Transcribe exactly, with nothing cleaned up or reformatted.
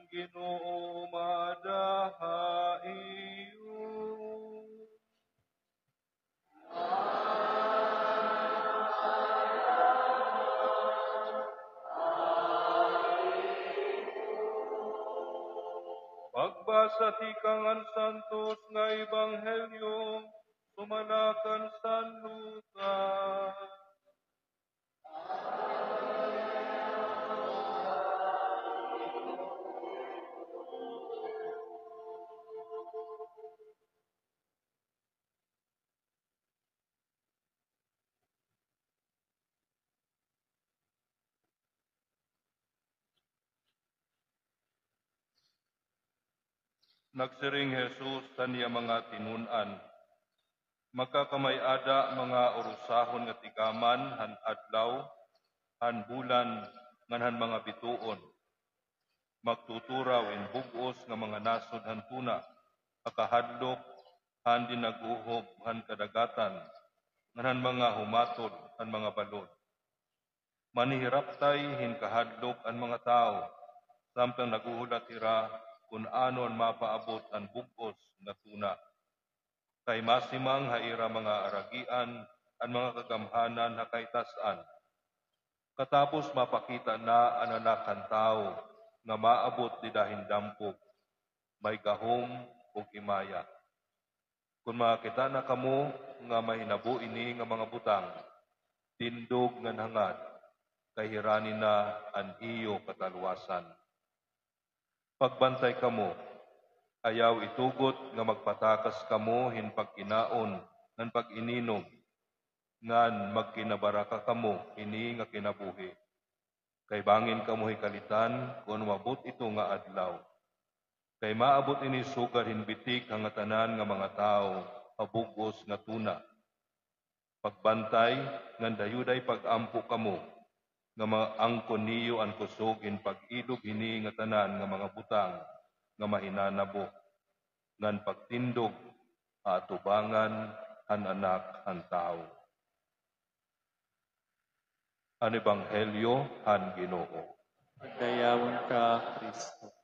Ginoo, maada ha iyo. Pagbasa tikang han Santos nga Ebanghelyo sumala kan San Lucas. Nagsiring hi Jesus han iya mga tinun-an, "Magkakamay-ada mga urusahon nga tigaman han adlaw, han bulan, ngan han mga bituon. Magtuturaw in bug-os nga mga nasod han tuna, ha kahadlok han dinag-uhob han kadagatan, ngan han mga humatol han mga balod. Manhihiraptay hin kahadlok an mga tawo, samtang naghuhulat hira kon ano an mapaabot han bug-os nga tuna. Kay masimang ha ira mga aragian an mga kagamhanan ha kaitas-an. Katapos mapakita na an Anak han Tawo nga maabot dida hin dampog, may gahom ug himaya. Kon makakita na kamo nga mahinabo ini nga mga butang, tindog ngan hangad, kay hirani na an iyo katalwasan. Pagbantay kamo, ayaw itugot nga magpatakas kamo hin pagkinaon ngan pag-ininom, ngan magkinabaraka kamo hini nga kinabuhi. Kay bangin kamo hikalitan kon umabot ito nga adlaw. Kay maabot ini sugad hin bitik ha ngatanan nga mga tawo ha bug-os nga tuna. Pagbantay, ngan dayuday pag-ampo kamo, nga maangkon niyo an kusog hin pag-ilob hini ngatanan nga mga butang nga mahinanabo, ngan pagtindog ha atubangan han Anak han Tawo." An Ebanghelyo han Ginoo. Pagdayawon ka, Kristo.